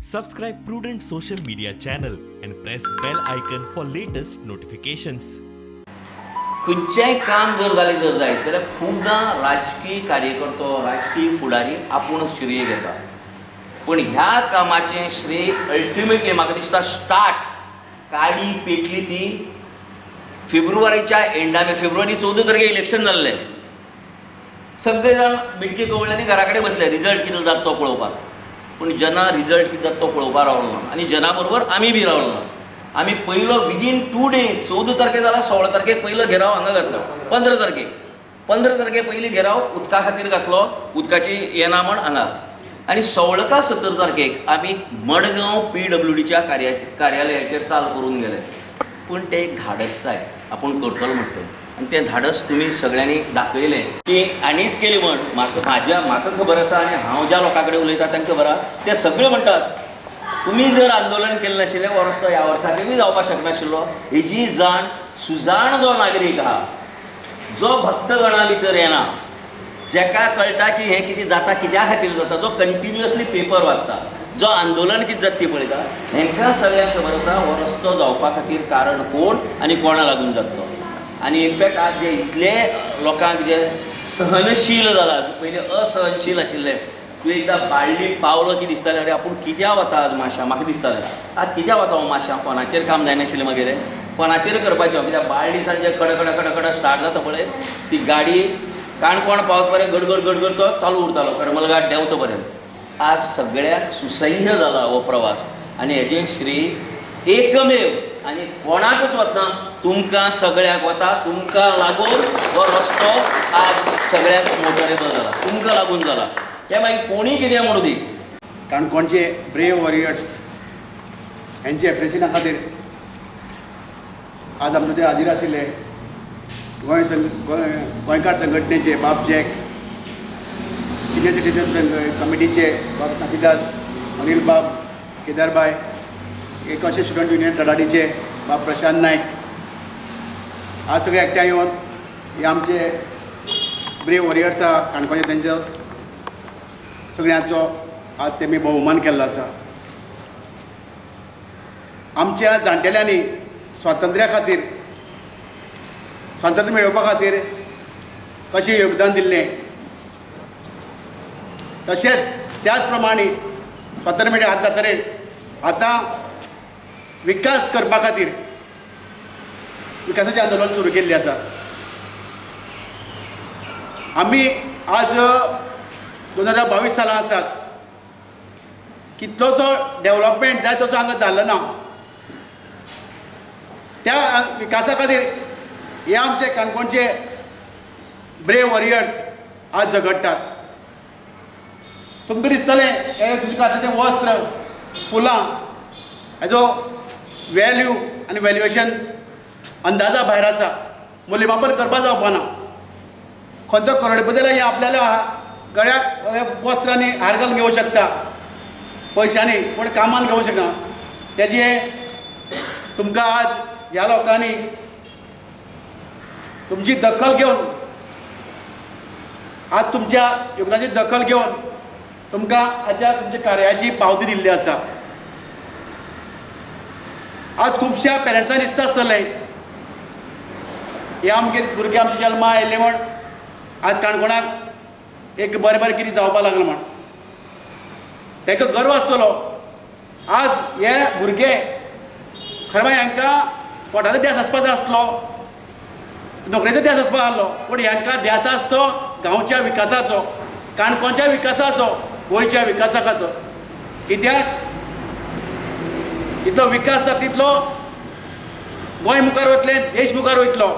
Subscribe Prudent social media channel and press bell icon for latest notifications. खंयचेंय काम जर जालें जर जायत जाल्यार खुबदां राजकीय कार्यकर्तो, राजकीय फुडारी आपूण श्रेय घेता, पूण ह्या कामाचें श्रेय अल्टिमेटली म्हाका दिसता स्टार्ट काडी पेटली ती फेब्रुवारीच्या एंडान. फेब्रुवारी 14 तारखेक इलेक्शन जाल्लें, सगळे जाण बिटके कवळ्ळे आनी घरा कडेन बसले रिजल्ट कितें जाता तो पळोवपाक. पूण जेन्ना रिजल्ट कितें जाता तो पळोवपाक रावलो ना आनी जना बरोबर आमी बी रावलो ना. आमी पयलो विदीन 2 डेज 14 तारखेक जाला 16 तारखेक पयलो घेराव हांगा घातलो. 15 तारखेक पयली घेराव उदका खातीर घातलो, उदकाची येना म्हण हांगा. आनी 16 का 17 तारखेक आमी मडगांव PWDच्या कार्यालयाचेर चाल करून गेले. पूण तें एक धाडस जाय, आपूण करतलो म्हणटा, आनी तें धाडस तुमी सगळ्यांनी दाखयलें की हांणीच केली म्हण. म्हाका खबर आसा आनी हांव ज्या लोकां कडेन उलयता तांकां खबर आसा, ते सगळे म्हणटात तुमी जर आंदोलन केलें नाशिल्लें हो रस्तो ह्या वर्साक बी जावपाक शकनाशिल्लो. हेजी जाण सुजाण जो नागरीक आहा, जो भक्तगणा भितर येना, जेका कळटा की हें कितें जाता, कित्या खातीर जाता, जो कंटिन्युअसली पेपर वाचता, जो आंदोलन कितें जाता ती पळयता, हेंकां सगळ्यांक खबर आसा हो रस्तो जावपा खातीर कारण कोण आनी कोणा लागून जातलो. आनी इनफॅक्ट आज जे इतले लोकांक जे सहनशील जाला, पयलीं असहनशील आशिल्ले, तूं एकदां बाळ्ळी पावलो की दिसतालें अरे आपूण कित्याक वता आज माश्यां, म्हाका दिसतालें आज कित्याक वता हांव माश्यां, फोनाचेर काम जायनाशिल्लें मागीर फोनाचेर करपाचें, कित्याक बाळ्ळी सान जे कड कड कड कड स्टार्ट जाता पळय ती गाडी काणकोण पावत पर्यंत गडगड गडगड तो चालू उरतालो करमलघाट देंवतो पर्यंत. आज सगळ्याक सुसह्य जाला हो प्रवास आनी हेजें श्रेय एकमेव आनी कोणाकूच वतना तुमकां सगळ्यांक वता. तुमकां लागून हो रस्तो आज सगळ्यांक मोटरेचो जाला, तुमकां लागून जाला. ते मागीर कोणीय कितें म्हणूं दी. काणकोणचे ब्रेव वॉरियर्स हेंचे एप्रिसिएशना खातीर आज आमचे हाजीर आशिल्ले गोंय गोंयकार संघटनेचे बाब जॅक, सिनियर सिटीजन कमिटीचे बाब नातीदास, अनिल बाब, केदारबाय, एक अशे स्टुडंट युनियन तडाडीचे बाब प्रशांत नायक, आज सगळे एकठांय येवन हे आमचे ब्रेव वॉरियर्स आहा काणकोणचे, तेंचो सगळ्यांचो आज तेमी भोवमान केल्लो आसा. आमच्या जाणटेल्यांनी स्वातंत्र्या खातीर, स्वातंत्र्य मेळोवपा खातीर कशें योगदान दिल्लें, तशेंच त्याच प्रमाणे स्वातंत्र्य मेळ्ळें आज जातरेन आतां विकास करपा खातीर विकासाचें आंदोलन सुरू केल्लें आसा. आमी आज 2022 सालां आसात, कितलोसो डेवलपमेंट जाय तसो हांगा जालो ना. त्या विकासा खातीर हे आमचे काणकोणचे ब्रेव वॉरियर्स आज झगडटात. तुमकां दिसतलें हें तुमकां आतां तें वस्त्र, फुलां हेजो वेल्यू आनी वेल्युएशन अंदाजा भायर आसा, मूल्यमापन करपा जावपा ना. खंयचो करोडपती हे आपल्याला गळ्याक वस्त्र आनी हार घालून घेवंक शकता पयशांनी, पूण कामान घेवंक शकना. तेजें तुमकां आज ह्या लोकांनी तुमची दखल घेवन, आज तुमच्या योगदानाची दखल घेवन तुमकां आजच्या तुमच्या कार्याची पावती दिल्ली आसा. आज खुबश्या पेरंट्सांक दिसता आसतलें हे आमगे भुरगे आमचे जल्मा आयिल्ले म्हण आज काणकोणाक एक बरें बरें कितें जावपाक लागलां म्हण तांकां गर्व आसतलो. आज हे भुरगे खरें म्हळ्यार हांकां पोटाचो ध्यास आसपाचो आसलो, नोकरेचो ध्यास आसपाक आसलो, पूण हांकां ध्यास आसतो गांवच्या विकासाचो, काणकोणच्या विकासाचो, गोंयच्या विकासाचो. कित्याक इतलो विकास जाता तितलो गोंय मुखार वतलें, देश मुखार वयतलो.